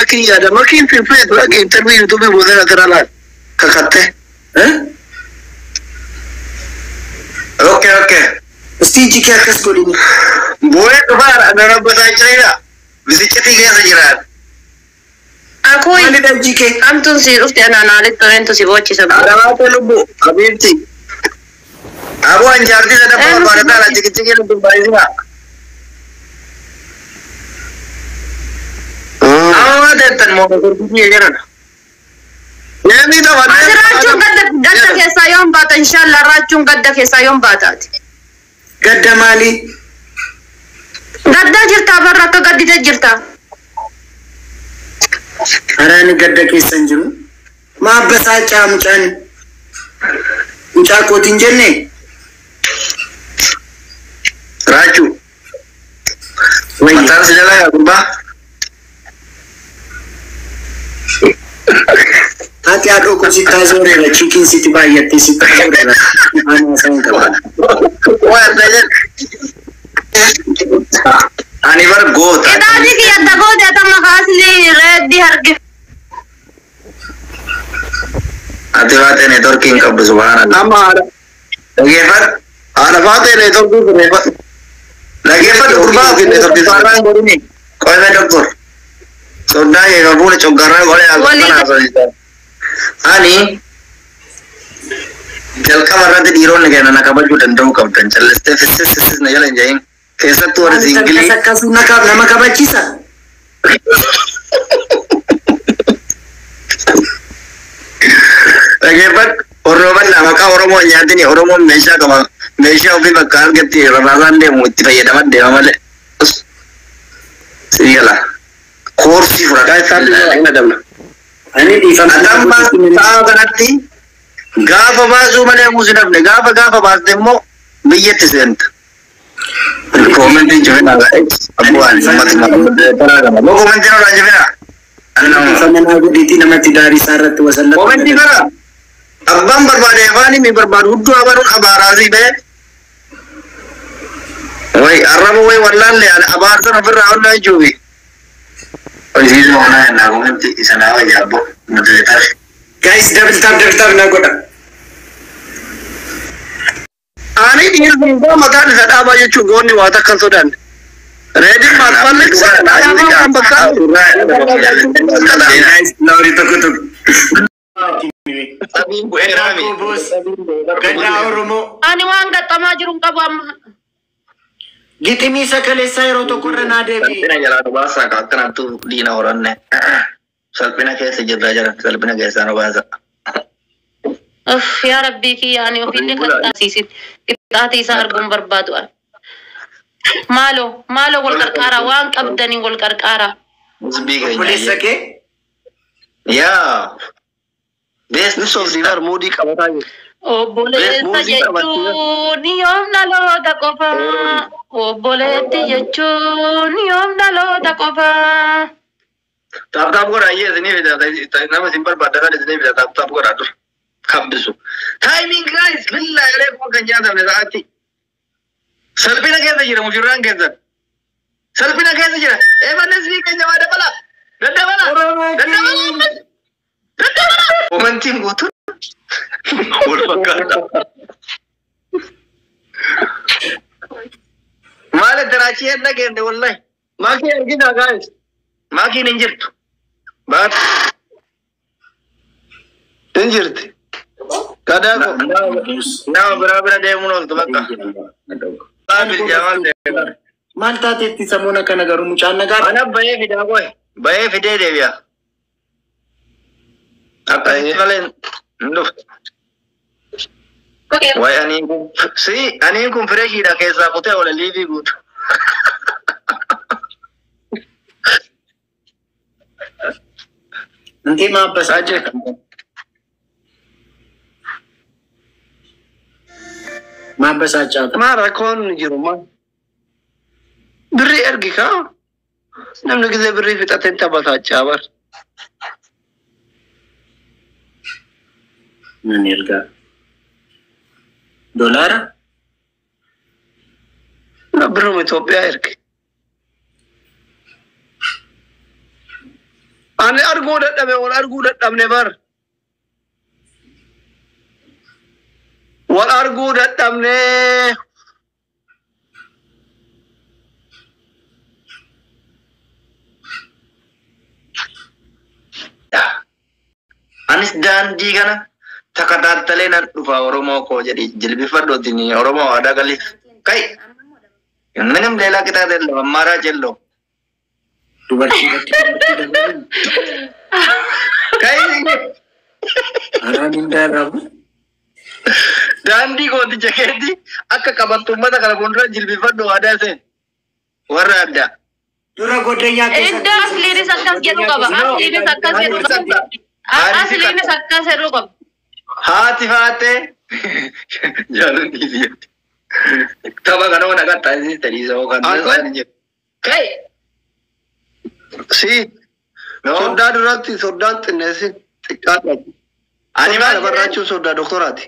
Makii yaada makiin finfinnee dhaqee interview yuutuubii booda kana laal kakatte. Okay okay. Isti iji kee akkas godhini. Bu'ee dhufaa na rabbataa Bisichitii keessa jiraan. Akui Maalidha iji kee? hamtuun si dhufte anaan aalitti toreentu si boochisa. Adamaate lubbu habiibti. Aboo an jaartii sadaffaa Eenyu si barbaadataa boochisa? jikichikii lubbu baay'isina. Amma maa teettan moo gurguddii jiran. Deemii Ati raachuun gadda gadda keessaa yoom baata inshallah raachuun gadda keessaa yoom baataati. Gadda maalii? Gaddaa jirtaa barra akka gaddite jirtaa. Araani gadda keessa hin jiru. Maa abbasaacaa mucaan? Mucaa kooti hin jenne? Raachuu. Wayya. Mataan si jalaa yaa gurbaa. Haati haadhoo kun sitti hazooreera. Chiikiin sitti baay'attee sitti hazooreera. Ani haasa'uu hin qabu. Waa adda jedhu. Ani bar goota. Qixaatii kiyya dagoo atama kaasni reeddii harki. Ati baatee neetworkii hin qabdu subhaanallah. Amma haadha Dhageeffadhu. haadha faatee neetworkii sirreeffadhu. Dhageeffadhu gurbaa Neetworkii coggarraa hin godhini. Qoyme doktor. Soddaa kee kan fuula coggarraa godhee Walii haasoftan haasofsiisan. Ani jalqaba irratti dhiironni keenya na kabajuu danda'uu qabdan. Callistee fissis fissis na jala hin jahin. Keessattuu warri Akkas siingilii. akkasuu nama kabachiisa. Dhageeffadhu. Oromoo maqaa Oromoo hin nyaatini. Oromoon meeshaa qaba. Meeshaa ofii bakka argatti rasaasaan deemu itti fayyadaman deema malee. Si gala. Koorsii fudhata. Ani dhiifama. Atamma sa'a kanatti gaafa baasuu malee muus hin hafne gaafa gaafa baaste immoo biyyatti seenta. Koomentiin cufina abbu'aan ummati koomentiin olaan cufina. Dhiifama naa godhiitii namatti daarii isaa irratti wasallatu. Koomentii kana abbaan barbaade afaan himi barbaadu hudduu abaruun abaaraasii bee. Way arraba way wallaalle abaarsan ofirraa ollaa jechuufi. Hojiin onaa ennaa koomentii isa naa wayya abbo nuti tare. Guys, double tap double tap naa godha. Ani dhiirri mataan isa dhaabaa jechuun goonni waa takka hin sodaanne. Reediin maal fallisaa bakka Guys, lawri tokko tokko. Sabiin bu'eeraami. Gaddaa Oromoo. Ani waan gaxxamaa jiru hin qabu amma. Giximii sakaleessaa yeroo tokko irra naa deebi'i. Salphina jalaa nu baasaa ka akkanattu diina horanne. Salphina keessa jirra jira. Salphina keessaa nu baasa. Uff yaa rabbii kiyya ani ofiillee kan taasisin qixaatii isaa arguun barbaadu ani. Maaloo maaloo wal qarqaaraa waan qabdaniin wal qarqaaraa. Hizbii keenya. Obboleessa kee. Yaa. Bees Ibsa diivar muudii qabataa jiru. Obboleessa jechuun yoom dhaloota qofa. Obboleetti jechuun yoom dhaloota qofa. Taap taap godhaa iyyee isinii fida. Nama isin barbaaddan isinii fida. Taap taap godhaa dur. Kabbisu. Timing guys. Billaa galee kuma kan nyaatamne sa'aatti. Salphina keessa jira mushurraan keessan. Salphina keessa jira. Eebannes fi keenya waa dabala. Daddabala. Daddabala. Daddabala. Komentiin guutuun wal fakkaata. Maal daraachii hin dhageenye wallahi. Maakii argina guys. Maakiin hin jirtu. Baat. Hin jirti. Gadaa ko. Nama biraa bira deemuun ooltu bakka. Qaabil jaamal deema. Maal taateetti samuuna kana garuu mucaan nagaa. Ana bahee fidaa qoy. Bahee fidee deebi'a. Akkasitti malee hin dhuftu. Way aniin kun si aniin kun fireeshiidha keessaa kutee oole liivii guutu. Intee maa abbasaa? Maa abbasaa Maa rakkoon jiru maa. Birrii ergi kaa. Namni gisee birrii fixatee taphataa bar. Nan ergaa. Dolaara? Birruma Itoophiyaa ergi. Ani arguu dadhabe wal arguu dadhabne bar. Wal arguu dadhabne. Anis daandii kana takataattalee nan dhufa Oromoo koo jedhi jilbifadhootiin Oromoo aadaa galiif. Kai ምንም ሌላ ቅጣት የለም፣ አማራጭ የለውም። Dubartii irratti dubartii dabaluun Kai anaan hin darrabu. daandii gooticha keetti akka qabattu uummata kana fuuldura jilbifadhu aadaa seen warra addaa. Dura goddanyaa Iddoo asliinis akkas jedhu qaba. Asliinis akkas jedhu qaba. Asliinis akkas jedhu qaba. Haati faatee jaalalli isiitti. Tapha kana waan akka taasisee tadiisa kan jedhu. Kai Si soddaa duratti soddaan xinneessi xiqqaadha. Ani maal barraachuun soddaa doktoraati.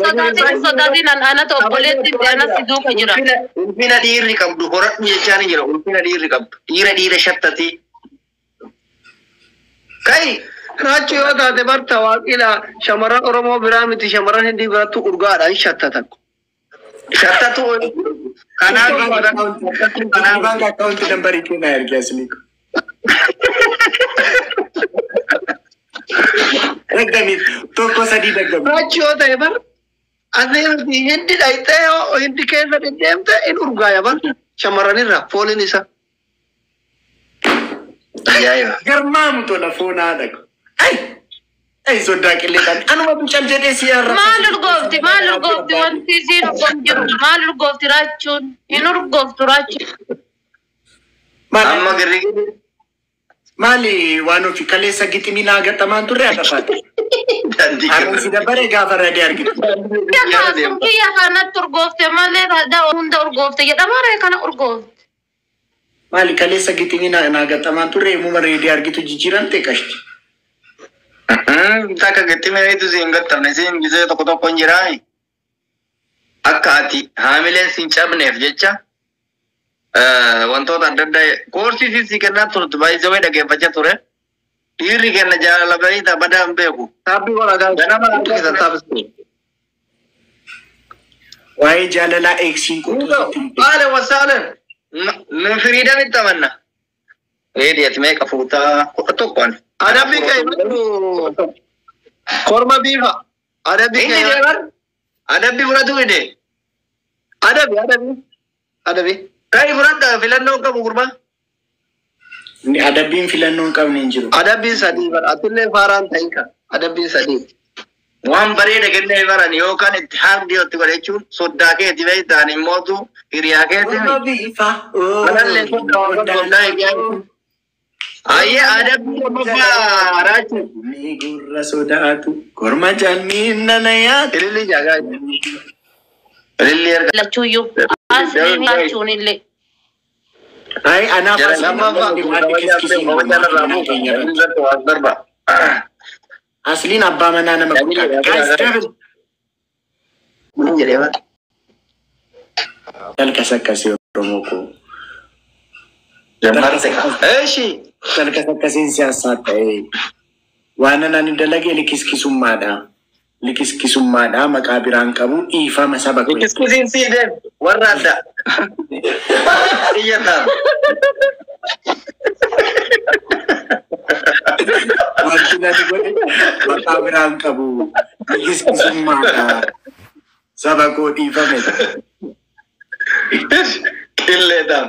Sodaatiin sodaatiin anatu obboleetti anas duuka jira. Ulfina dhiirri qabdu horadhu jechaan jira. Ulfina dhiirri qabdu. Dhiira dhiira shattatii. Kai Raachuu yoo taate barta waaqila shamarran Oromoo biraa miti shamarran Hindii birattu urgaadha hin shattatan. Shattatu kanaaf kanaaf Bank account number kee na ergi asli. Daggami tokko sadii daggami. Raachuu yoo ta'e bar asii miti Hindi dhayxee yoo Hindi keessa deddeemte in urgaaya bar shamarranirra fooliin isaa. Ajaa'iba. Garmaamu tola foon haadha ko. Ay! Ay soddaa qilleedhaan anuma cal jedhee si arrabsa. Maal urgoofti? Maal urgoofti? Wanti isiin urgoofti jiru. Maal urgoofti raachuun? Hin urgooftu raachuun. Amma girrigirri Maali waan ofii kaleessa giximii naa gattamaan turre adda daandii Har'aan si dabaree gaafa radii argitu. Kiyya kiyya kanatti urgoofte malee radaa hunda urgoofte jedhama ree kana urgoofte. Maali kaleessa giximii naa gattamaan turre yemmuu reedii argitu jijjiiramte qashti. Takka giximee si hin gattamne siin gisee tokko tokko hin jiraa. Akka ati haamileen si hin cabneef jecha wantoota adda addaa koorsii si kennaa turte baay'isee dhaggeeffachaa ture. Dhiirri kenna jaalala baay'ee badaa hin beeku. Taabbii godhaa Ganama keessan taabisee. Waa'ee jaalalaa eegsiin qotuu sitti hin beeku. Haala wasaalan min firiidhaan itti amanna. Reedii ati meeqa fuutaa kudha tokkoon. Adabbii kee korma biifa. Adabbii Inni kee deeman adabbii fudhatu hidhe. adabi adabi adabi. Kai fudhadha filannoo qabu gurbaa. Inni adabbiin filannoo hin qabne hin jiru. Adabbiin sadii bara atillee faaraan ta'in kan adabbiin sadii. Waan bareeda kennee baran yookaan itti haardii itti godhe jechuun soddaa keeti beektaan immootu hiriyaa keeti. Korma biifa. Kanallee soddaa waan soddaa hiriyaa. Ayyee adabbii lammaffaa raachuu. Ni gurra sodaatu korma jalmiin nana yaatu. Ililli jaagaa. Ililli erga. Lachuuyyuu. Asliin raachuun illee. Ay anaaf Jara asliin lammaffaa wanti kiskisiin manaa keenya irratti. Asliin abbaa manaa nama guddaadha. Guys, double. Dalkasakkasee Oromoo koo. Eeshi. Dalkasakkaseen siyaasaa ta'e waan ani dalage likiskisummaadha. Likiskisummaadha maqaa biraan qabu dhiifama saba koo. Likiskisiin sii deem warra adda. Xiyyataan. Wanti nani godhe maqaa biraan qabu likiskisummaadha. Saba koo dhiifame. Qilleetaan.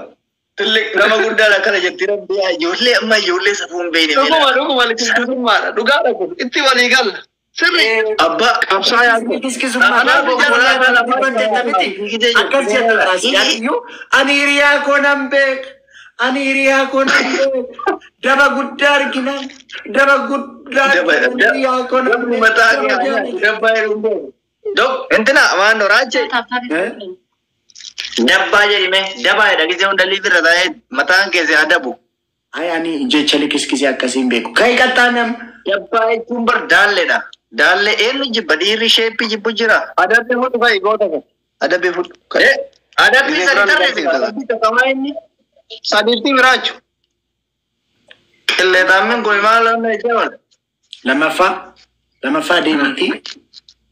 Tillik nama guddaadha akkana jetti rabbi ijoollee amma ijoollee safuu hin beekne. Dhuguma dhuguma likiskisummaadha. Dhugaadha kun itti walii galla. Sirri Abbaa qabsaa yaadu. Likiskisummaadha. Akkas jedha Raasiyaayyuu ani hiriyaa koo nan beeka. Ani hiriyaa koo nan beeka. Daba guddaa argina. Daba guddaa argina. Hiriyaa koo nan beeka. Dok, intina maannoo raache dabbaa jedhime dabaa jedha gisee hunda liifirra taa'ee mataan keessee adabu. Ay ani jecha likiskisii akkasii hin beeku. Kai qaxxaanam. Dabbaa jechuun bar daalleedha. Daallee eenyu jibba dhiirri sheeppii jibbu jira. Adabbii fudhu fa'i goota kun. Adabbii fudhu. Adabbii sadi tarreessi. Adabbii tokkomaa inni. Sadiitti biraachu. Qilleexaammin kun maal amma ijaa oole? Lammaffaa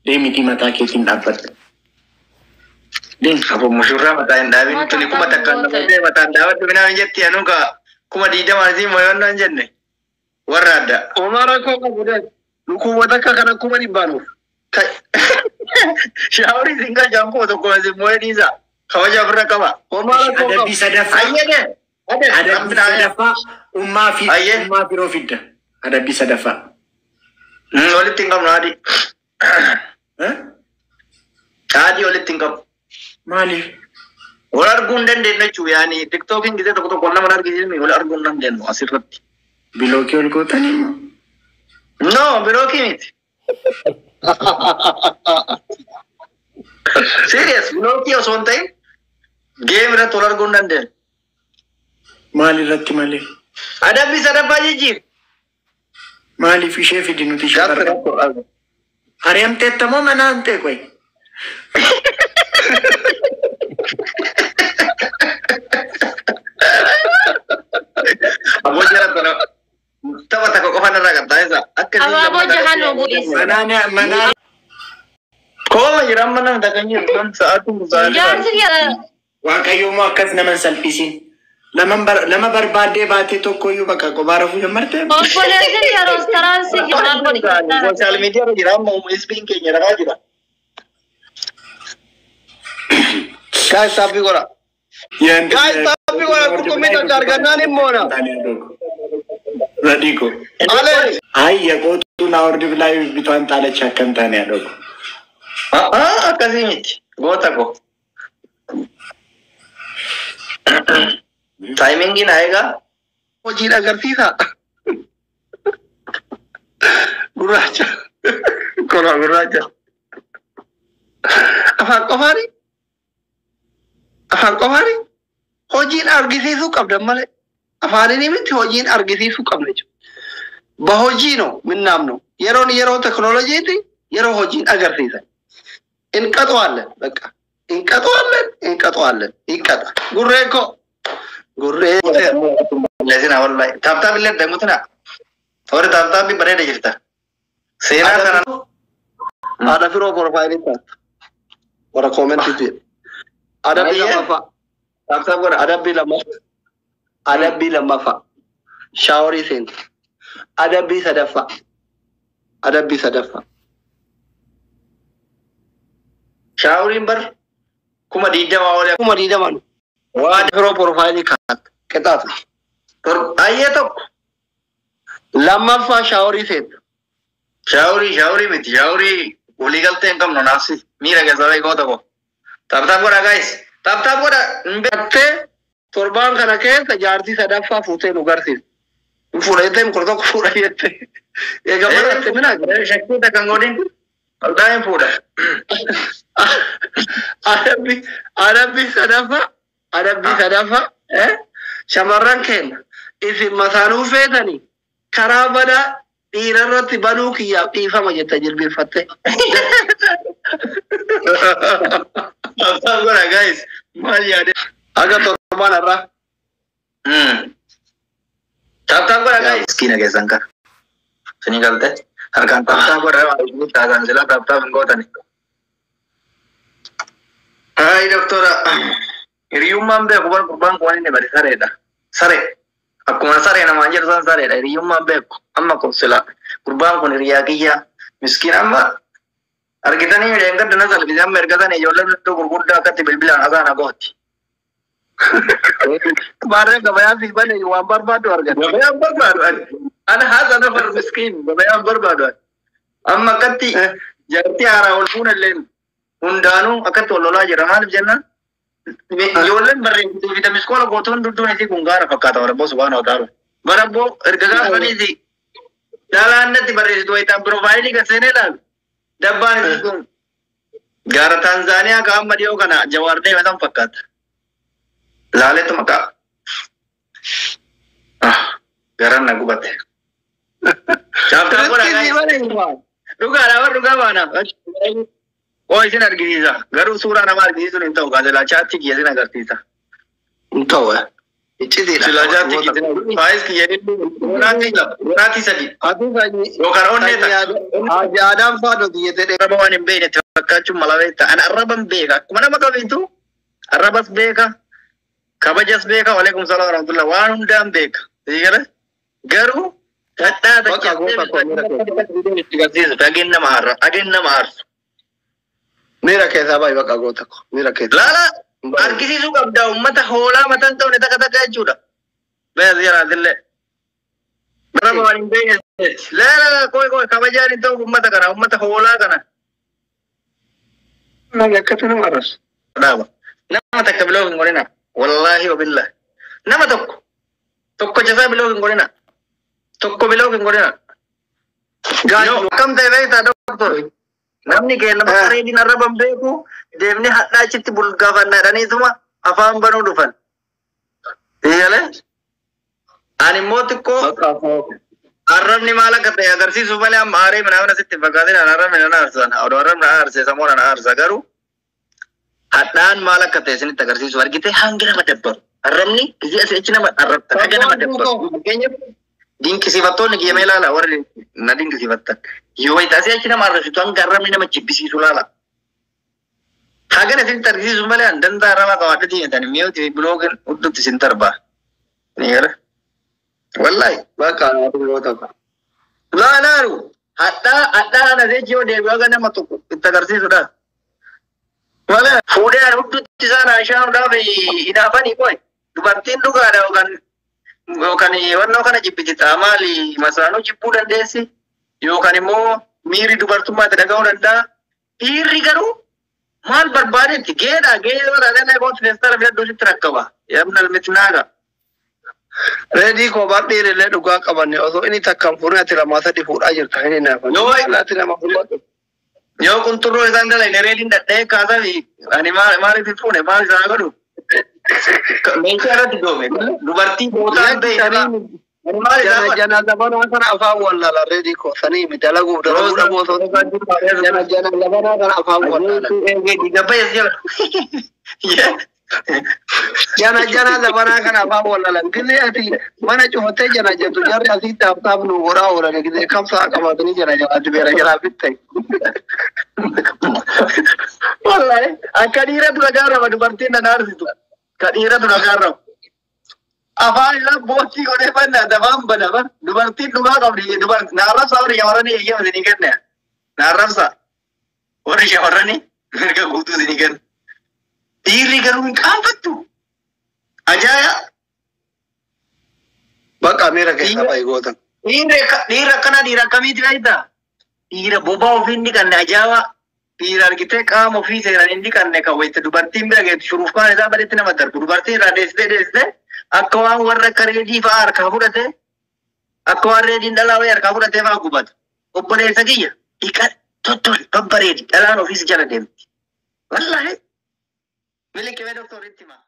deemitii mataa keetiin dhaabbadhu. Deemi. Abo mushurraa mataa hin dhaabin tuni 1000 nama ta'e mataan dhaabadhu minaa hin jetti anuu ka 20,000 isin moyonnoo hin jenne. Warra adda. Homaa rakkoo qabu dha. Lukuuwwan akka kana 100,000 nuuf. Shaaworii isin galchaan 1000 isin mo'ee dhiisa. Kabaja ofirra qaba. Homaa rakkoo qabu. Adabbii sadaffaa. Ayyee. Adabbii sadaffaa ummaa fi Ayyee. ummaa biroo fidda. Adabbii sadaffaa. Walitti hin qabnu haadhi. Eh? Haadhi walitti hin qabnu. Maaliif? Wal arguu hin dandeenyu jechuudha. Yaani tiktookiin gisee tokko tokko nama argisiisni wal arguu hin dandeenyu asirratti. Block ol gootanii moo? No, block miti. Serious, block osoo hin ta'in game irratti wal arguu hin dandeenyu. Maal irratti malee? Adabbii sadaffaa jijjiir. Maaliif ishee fidi nuti ishee Gaafa barbaadna? rakkoo argu. Ari'amteetta moo manaan ta'e qoy? Aboo jara tana tapha takka qofa narraa qabtaa akka Abaaboo jahaan bu'is. Manaan Kooma jira amma nama takka hin jiru kan sa'aatiin kun sa'aatii. Jaarsi yaa Waaqayyo immoo akkas nama hin salphisiin. Lama barbaaddee baatee tokkoyyuu bakka kophaa rafuu jammarte. Obboleessi yeroo taraansi maal godhi? Social media irra jira amma isbiin keenya ragaa jira. Guys, tap godha. Guys, tap godha. Qurxummii takka argannaan hin moona. Radiiko. Ale. አይ የቆጡን አውርድ ብላ ቢቷን ጣለች። አከምታን ያለው Akkasii miti goota ko. Timingiin haa eegaa. Hojiin agarsiisa. Gurraacha. Kolaa gurraacha. Afaan qofaani? Afaan qofaani? Hojiin argisiisuu qabdan malee. Afaaniin miti hojiin argisiisuu qabna jechuudha. በሆጂ ነው ምናምነው። Yeroon yeroo teknooloojiiti yeroo hojiin agarsiisan. እንቀጠዋለን በቃ እንቀጠዋለን እንቀጠዋለን ይቀጣ ጉሬ እኮ ጉሬ Leesina wallahi. Tap tap illee dangutina. Warri tap tapii bareeda jirta. Seenaa kana Haadha firoo profile taata warra comment jedhe adabbii Ayyee. lammaffaa Tap tap godha. Adabbii lammaffaa, adabbii lammaffaa shower seenta. Adabbii sadaffaa, adabbii sadaffaa Showeriin bar 20,000 oole. 20,000 Waa firoo profile kaata qixaatu. Ayyee tokko. Lammaffaa shower seenta. Shower shower miti shower waliigaltee hin qabnu naafsi miira keessa bahee goota ko. Tap tap godha guys. Tap tap godha. Hin beeku. Jettee torbaan kana keessa jaartii sadaffaa fuutee nu garsiisa. Fuudha jettee 11 fuudha jettee. Egaa baratte mina. Shakkii takka hin godhin. Waldaa hin fuudha. Adabbii sadaffaa, adabbii sadaffaa shamarran keenya isin masaanuu feetanii karaa badaa dhiira irratti banuu kiyyaaf dhiifama jetta jilbeeffatte. Tap tap godha guys. Maal yaade? Aga torbaan irraa. Tap tap godha guys. Miskiina keessan kana. Isinii galte? Harkaan tap tap godha taasaan silaa tap tap hin gootani. Hai doktora. Hiriyyummaan beeku bar gurbaan kun waan inni bade sareedha. Saree. Akkuma saree namaan jedhu san sareedha. Hiriyyummaan beeku. Amma kun sila gurbaan kun hiriyaa kiyya. Miskiin amma argitanii midhaan gadda na salphise amma ergatanii ijoolleen iddoo gurguddaa akkatti bilbilaan hasaana gooti. Baarree gabayaa fi bane waan barbaadu argata. Gabayaan barbaadu ani. Ana haasa nafar miskiin gabayaan barbaadu ani. Amma akkatti jaartii haaraa ol fuunallee hundaanuu akkatti wal lolaa jira. Maaliif jennaan ijoolleen barreessituu fi tamiskoola gootoon dudduun isii kun gaara fakkaata warabboo subhaana wa ta'ala. Barabboo erga gaafaniisi dhalaan natti barreessitu wayitaan profile kan seenee ilaalu. Dabbaan isii kun gaara Taanzaaniyaa ka amma dhiyoo kana Jawaar deeme san fakkaata. Laaleetu maqaa. Ah, garan na gubate. Tap tap godha Riskii guys. bane waan. Dhugaadha bar dhugaa baana. Oo isin argisiisa. Garuu suuraa nama argisiisuun hin ta'u. Gaazexaa chat kiyya isin agarsiisa. Hin ta'u. Iccitiidha. Silaa jaartii kiyya. Faayis kiyya waraatii sadi. Yookaan onnee takka. Haaji Aadaam fa'aa nuti jettee Arraba waan hin beekne itti fakkaachuun mala beekta. Ani arraban beeka. Akkuma nama qabiitu arrabas beeka. Kabajas beeka. Waleekum salaam warahmatullah. Waan hundaan beeka. Siigale? Garuu hadhaa Bakka goota koo miira keessa. Dhageen nama aarra. Dhageen nama aarsu. Miira keessaa baay'ee bakka goota koo. Miira keessaa. Laala argisiisuu qabda uummata hoolaa mataa hin qabne takka takka jechuudha. Bees jaraatillee. Arraba waan hin beekne. Laala koi koi kabajaan hin ta'u uummata kana uummata hoolaa kana. Maali akkatti nama arrasu? Dhaaba. Nama takka biloo hin godhina. Wallaahi wabillah. Nama tokko. Tokko jasaa biloo hin godhina. Tokko biloo hin godhina. Gaajuu. Akkam ta'e beektaa doktor? Namni keenya bakka reediin arraba hin beeku deemnee hadhaa achitti bulgaafanna jedhaniituma afaan banuu dhufan. Eegalee? Ani immoo xiqqoo arrabni maal akka ta'e agarsiisuuf malee amma aaree minaa asitti hin fakkaatin an arrabni nan aarsan. Odoo arrabni na aarse sammuu nan aarsa garuu hadhaan maal akka ta'e isinitti agarsiisu argite hangi nama dabbaru. Arrabni gisee asii achi nama arrabta haga nama dabbaru. Fakkeenyaaf dinqisiifattoonni kiyya mee ilaala warri na dinqisiifattan. Yoo wayita asii achi nama arrabsitu hanga arrabni nama jibbisiisu ilaala. Hagan isinitti argisiisu malee an danda'a arraba qabaadhe diinatan mi'ooti fi biloogiin huddutti isin darba. Ni gara. Wallaahi. Bakka goota koo. Laalaaru hadhaa hadhaa ana asii achi yoo deebi'u haga nama tokko itti agarsiisudha. Malee fuudhee ani huddutti isaan haashaanuudhaaf hinaafanii qoy. Dubartiin dhugaadha yookaan yookaan wannoo kana jibbiti ta'a maali masaanuu jibbuu dandeessi yookaan immoo miirri dubartummaa itti dhaga'uu danda'a. Dhiirri garuu maal barbaadetti geedha gee yoo taate kooti feestaala filadhuu sitti rakkaba. Yamna mitnaaga. Reedii koo baadhee dhugaa qabanne osoo inni takkaan fuudhee ati lamaa sadi fuudhaa jirta hin hinaafanne. Yoo Ati nama fuudhatu. yoo qunxurroo isaan dalagine reediin dhadhee kaasafi ani maaliif hin fuune maal isaan godhu? Meeshaa irratti doome dubartii bootaan ta'e ani maal isaan Jana godhu? jana zabanaa kana afaan wallaala reedii koo sanii mi dalaguuf dalaguu dhabuu osoo jana jana zabanaa kana afaan wallaala. Jana jana zabanaa kana afaan wallaala. Gisee ati mana cufattee jana jettu jarri asii taaftaaf nu goraa oolan gisee kamsaa qabatanii jana jana ati beera jalaa fitte. Wallahi akka dhiiratu nagaa raba dubartiin nan aarsitu. Ka dhiiratu nagaa raba. Afaan isaa boottii godhee fanna afaan bana ban dubartiin dhugaa qabdi dubartiin na arrabsa warri shamarranii eeyyama isinii kenna. Na arrabsa warri shamarranii mirga guutuu isinii kenna. Dhiirri garuu hin qaanfattu. Ajaa'iba! Bakka miira keessaa baay'ee gootan. Dhiirri akkanaa dhiira akkamiiti beektaa? Dhiira bobaa ofii hin dhiqanne ajaa'ibaa. Dhiira argitee qaama ofii seeraan hin dhiqanne kan wayita dubartiin bira geettu shurufkaan isaa badetti nama darbu. Dubartiin irraa deessitee deessitee akka waan warra akka reedii fa'aa harkaa fudhatee akka waan reediin dhalaa wayii harkaa fudhatee fa'aa gubata. Obboleessa kiyya dhiqa tottoli babbareedi dhalaan ofiis jala deemti. Wallaahi. Miliqimee doktoritti himaa.